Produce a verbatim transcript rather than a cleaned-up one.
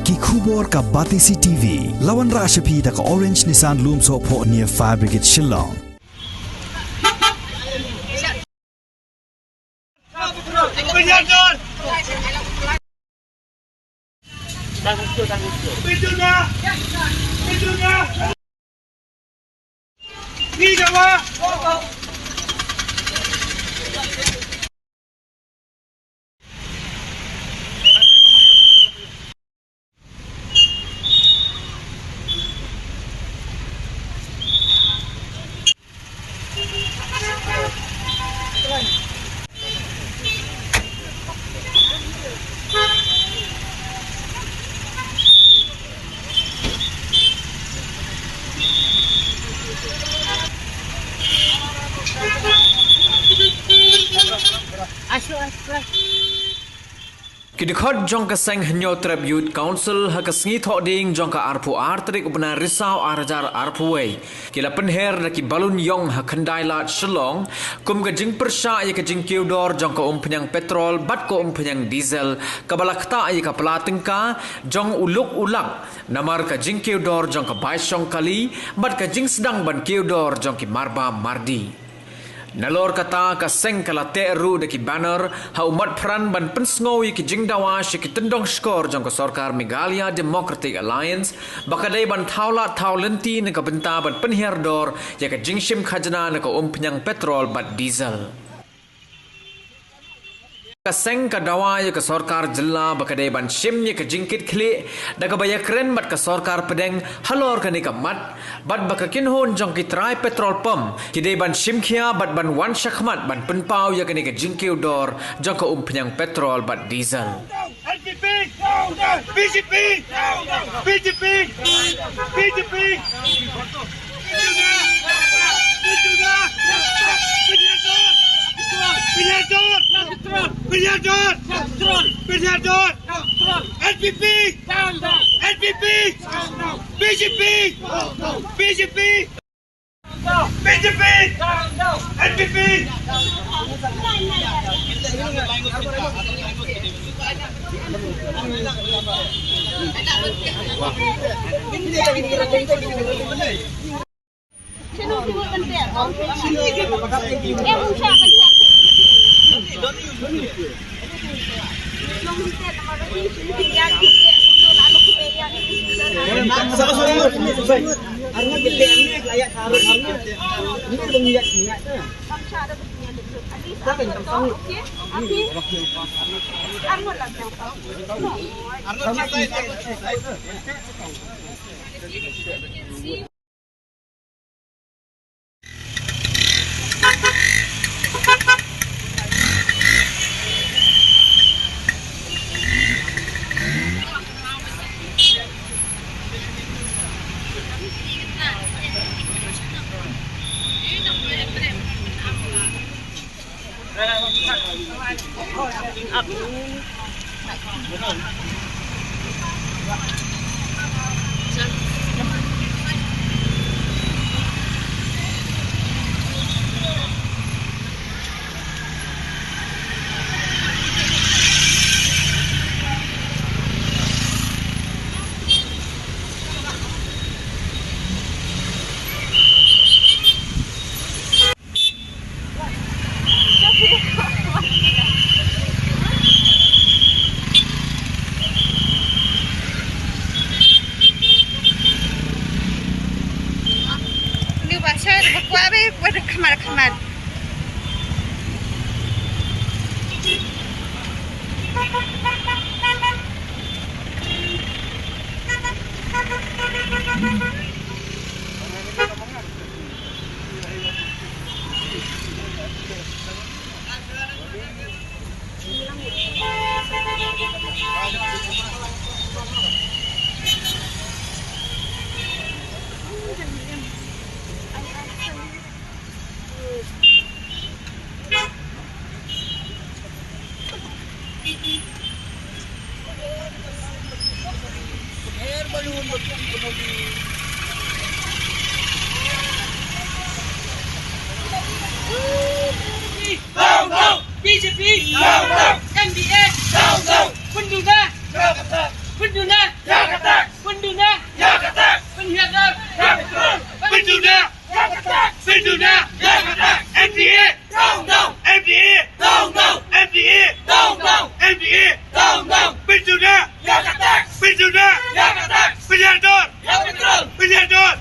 Ki khubor ka Batesi T V. La wanrah sha phi da ka Orange Nissan Lumsohphoh near Fire Brigade Shillong. Ki dkhot jong ka seng Hynñiewtrep Youth Council ha ka sngi Thohdieng jong ka arphew ar tarik u bnai Risaw ar hajar arphew wei, ki la pynher da ki balun ïong ha Khyndailad Shillong, kum ka jingpyrshah ïa ka jingkiew dor jong ka umphniang petrol bad ka umphniang diesel, kaba la ktah ïa ka pla tyngka jong u luk u lak, namar ka jingkiew dor jong ka bai shong kali bad ka jingsdang ban kiew dor jong ki marba mardi. Nalor kata, ka seng ka la teh ruh da ki banner ha u mat phran ban pynsngew ïa ki jingdawa sha ki tyndong shkor jong ka sorkar Meghalaya Democratic Alliance, ba ka dei ban thaw lad thaw lynti na ka bynta ban pynhiar dor ïa ka jingshim khajna na ka umphniang petrol bad diesel. Ka seng ka dawa ïa ka sorkar jylla ba ka dei ban shim ïa ka jingkitkhlieh da kaba ïakren bad ka sorkar pdeng halor kane ka mat, bad ba ka kynhun jong ki trai petrol pump ki dei ban shim khia bad ban wan shakhmat ban pynpaw ïa kane ka jingkiew dor jong ka umphniang petrol bad diesel. N P P! Down, down! B J P! Down, down! B J P! B J P! N P P! Down, down! B J P! Down, down! B J P! Down, down! B J P! B J P! N P P! Ni ba shai ba kwah be, ba da khamar khamar. Down, down! B J P! Down, down! M D A! Down, down! Pynduna! Pynduna! Pynïar dur! Pynïar dur!